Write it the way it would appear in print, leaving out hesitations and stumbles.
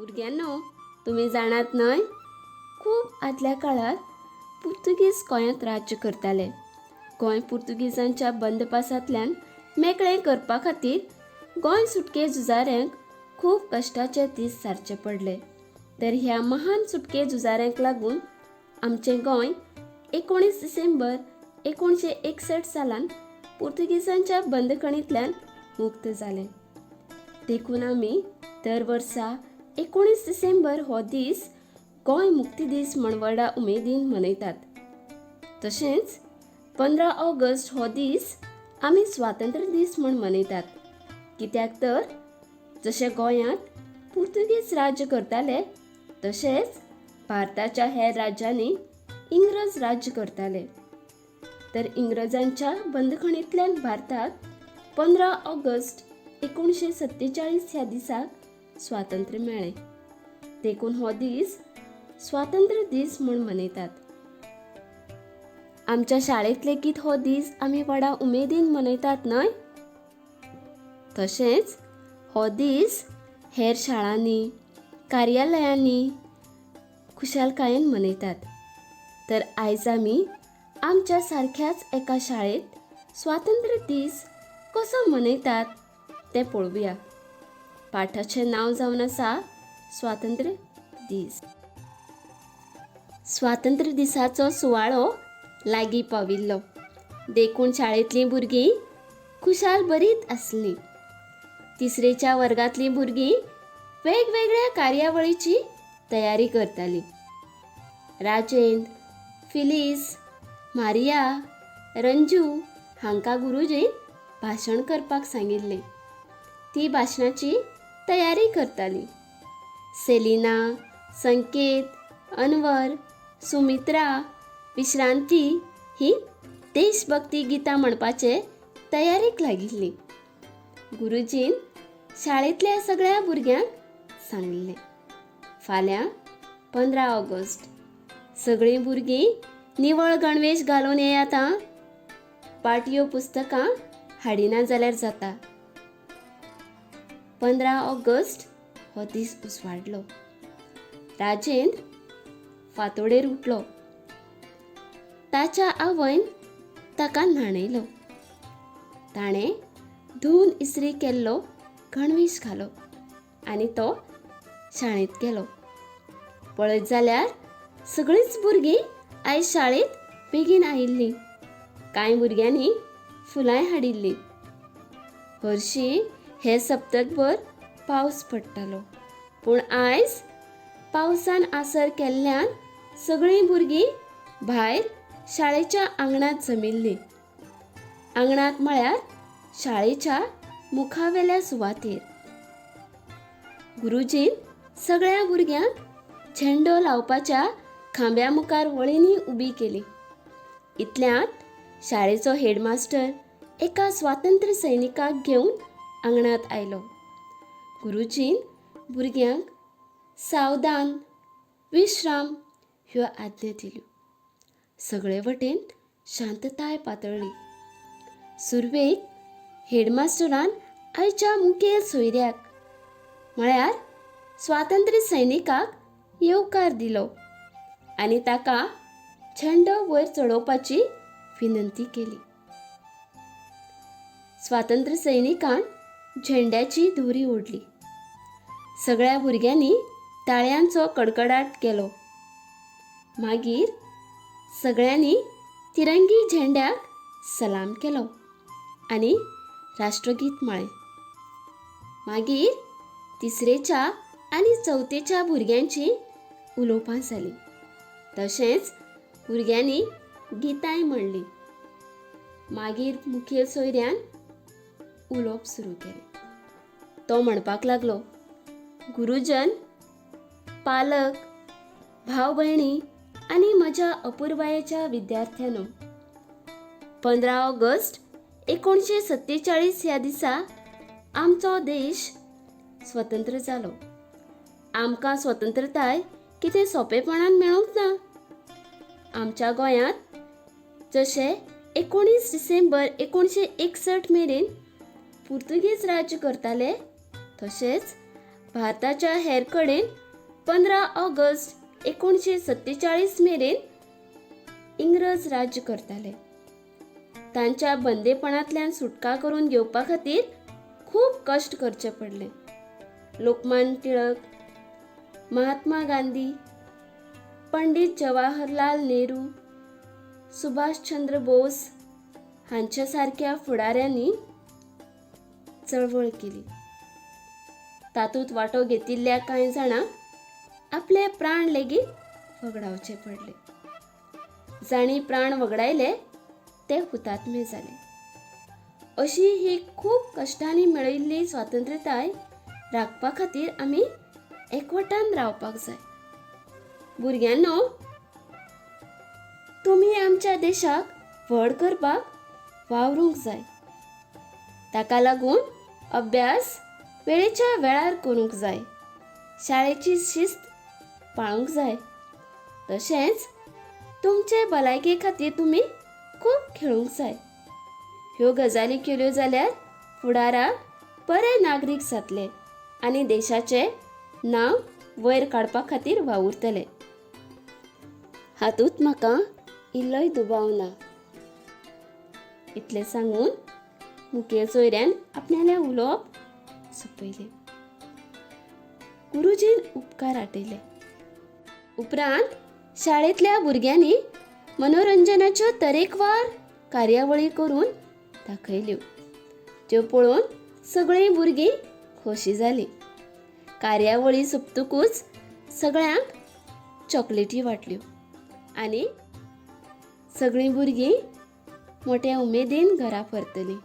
भुरग्यांनो, तुमी जाणात न्हय, खूब आदल्या काळार पुर्तुगीज गोंयांत राज्य करताले. गोंय पुर्तुगीजांच्या बंदपासांतल्यान मेकळें करपा खातीर गोंय सुटके झुजाऱ्यांक खूब कश्टाचे दीस सारचे पडले. तर ह्या महान सुटके झुजाऱ्यांक लागून आमचें गोंय 19 डिसेंबर 1961 सालान पुर्तुगीजांच्या बंदखणींतल्यान मुक्त जालें. देखून आमी दर वर्सा 19 डिसेंबर हो दीस गोंय मुक्ती दीस म्हण व्हडा उमेदीन मनयतात. तशेंच 15 ऑगस्ट हो दीस आमी स्वातंत्र्य दीस म्हण मनयतात. कित्याक तर जशें गोंयांत पुर्तुगीज राज्य करताले तशेंच भारताच्या हेर राज्यांनी इंग्रज राज्य करताले. तर इंग्रजांच्या बंदखणींतल्यान भारताक 15 ऑगस्ट 1947 ह्या दिसाक स्वातंत्र्य मेळ्ळें. देखून हो दीस स्वातंत्र्य दीस म्हूण मनयतात. आमच्या शाळेंत लेगीत हो दीस आमी व्हडा उमेदीन मनयतात न्हय. तशेंच हो दीस हेर शाळांनी, कार्यालयांनी खुशालकायेन मनयतात. तर आयज आमी आमच्या सारख्याच एका शाळेंत स्वातंत्र्य दीस कसो मनयतात तें पळोवया. पाठाचें नांव जावन आसा स्वातंत्र्य दीस. स्वातंत्र्य दिसाचो सुवाळो लागीं पाविल्लो, देखून शाळेंतलीं भुरगीं खुशाल बरीत आसलीं. तिसरेच्या वर्गांतलीं भुरगीं वेगवेगळ्या कार्यावळीची तयारी करतालीं. राजेंद्र, फिलीस, मारिया, रंजू हांकां गुरुजीन भाशण करपाक सांगिल्लें. ती भाशणाची तयारी करतालीं. सेलिना, संकेत, अनवर, सुमित्रा, विश्रांती ही देशभक्ती गितां म्हणपाचे तयारेक लागिल्लीं. गुरुजीन शाळेंतल्या सगळ्या भुरग्यांक सांगिल्लें, फाल्यां 15 ऑगस्ट, सगळीं भुरगीं निवळ गणवेश घालून येयात आं. पाटयो पुस्तकां हाडिना जाल्यार जाता. 15 ऑगस्ट हो दीस उसवाडलो. राजेंद्र फांतोडेर उठलो. ताच्या आवयन ताका न्हाणयलो. ताणें धुवन इस्त्री केल्लो गणवेश घालो आनी तो शाळेंत गेलो. पळयत जाल्यार सगळींच भुरगीं आयज शाळेंत बेगीन आयिल्लीं. कांय भुरग्यांनी फुलांय हाडिल्लीं. हरशीं हें सप्तकभर पावस पडटालो, पूण आयज पावसान आसर केल्ल्यान सगळीं भुरगीं भायर शाळेच्या आंगणांत जमिल्लीं. आंगणांत म्हळ्यार शाळेच्या मुखावेल्या सुवातेर. गुरुजीन सगळ्या भुरग्यांक झेंडो लावपाच्या खांब्या मुखार वळींनी उबी केली. इतल्यांत शाळेचो हेडमास्टर एका स्वातंत्र्य सैनिकाक घेवन आंगणांत आयलो. गुरुजीन भुरग्यांक सावधान, विश्राम ह्यो आज्ञा दिल्यो. सगळे वटेन शांतताय पातळ्ळी. सुरवेक हेडमास्टरान आयच्या मुखेल सोयऱ्याक म्हळ्यार स्वातंत्र्य सैनिकाक येवकार दिलो आनी ताका झेंडो वयर चडोवपाची विनंती केली. स्वातंत्र्य सैनिकान झेंड्याची दोरी ओडली. सगळ्या भुरग्यांनी ताळयांचो कडकडाट केलो. मागीर सगळ्यांनी तिरंगी झेंड्याक सलाम केलो आनी राष्ट्रगीत म्हळें. मागीर तिसरेच्या आनी चवथेच्या भुरग्यांची उलोवपां जालीं. तशेंच भुरग्यांनी गितांय म्हणलीं. मागीर मुखेल सोयऱ्यान उलोवप सुरू केलें. तो म्हणपाक लागलो, गुरुजन, पालक, भाव भयणी आनी म्हज्या अपुरबायेच्या विद्यार्थ्यांनो, 15 ऑगस्ट 1947 ह्या दिसा आमचो देश स्वतंत्र जालो. आमकां स्वतंत्रताय कितें सोंपेपणान मेळूंक ना. आमच्या गोंयांत जशें 19 डिसेंबर 1961 मेरेन पुर्तुगेज राज्य करताले, तशेंच भारताच्या हेर कडेन 15 ऑगस्ट 1947 मेरेन इंग्रज राज्य करताले. तांच्या बंदेपणांतल्यान सुटका करून घेवपा खातीर खूब कश्ट करचे पडले. लोकमान्य टिळक, महात्मा गांधी, पंडीत जवाहरलाल नेहरू, सुभाष चंद्र बोस हांच्या सारक्या फुडाऱ्यांनी चळवळ केली. तातूंत वांटो घेतिल्ल्या कांय जाणांक आपले प्राण लेगीत वगडावचे पडले. जांणी प्राण वगडायले ते हुतात्मे जाले. अशी ही खूब कश्टांनी मेळयल्ली स्वातंत्र्यताय राखपा खातीर आमी एकवटान रावपाक जाय. भुरग्यांनो, तुमी आमच्या देशाक व्हड करपाक वावरूंक जाय. ताका लागून अभ्यास वेळेच्या वेळार करूंक जाय, शाळेची शिस्त पाळूंक जाय. तशेंच तुमचे भलायके खातीर तुमी खूब खेळूंक जाय. ह्यो गजाली केल्यो जाल्यार फुडाराक बरे नागरीक जातले आनी देशाचें नांव वयर काडपा खातीर वावुरतले. हातूंत म्हाका इल्लोय दुबाव ना. इतलें सांगून मुखेल सोयऱ्यान आपणालें उलोवप सोंपयलें. गुरुजीन उपकार आटयले. उपरांत शाळेंतल्या भुरग्यांनी मनोरंजनाच्यो तरेकवार कार्यावळी करून दाखयल्यो. त्यो पळोवन सगळीं भुरगीं खोशी जालीं. कार्यावळी सोंपतकूच सगळ्यांक चॉकलेटी वांटल्यो आनी सगळीं भुरगीं मोठ्या उमेदीन घरा परतलीं.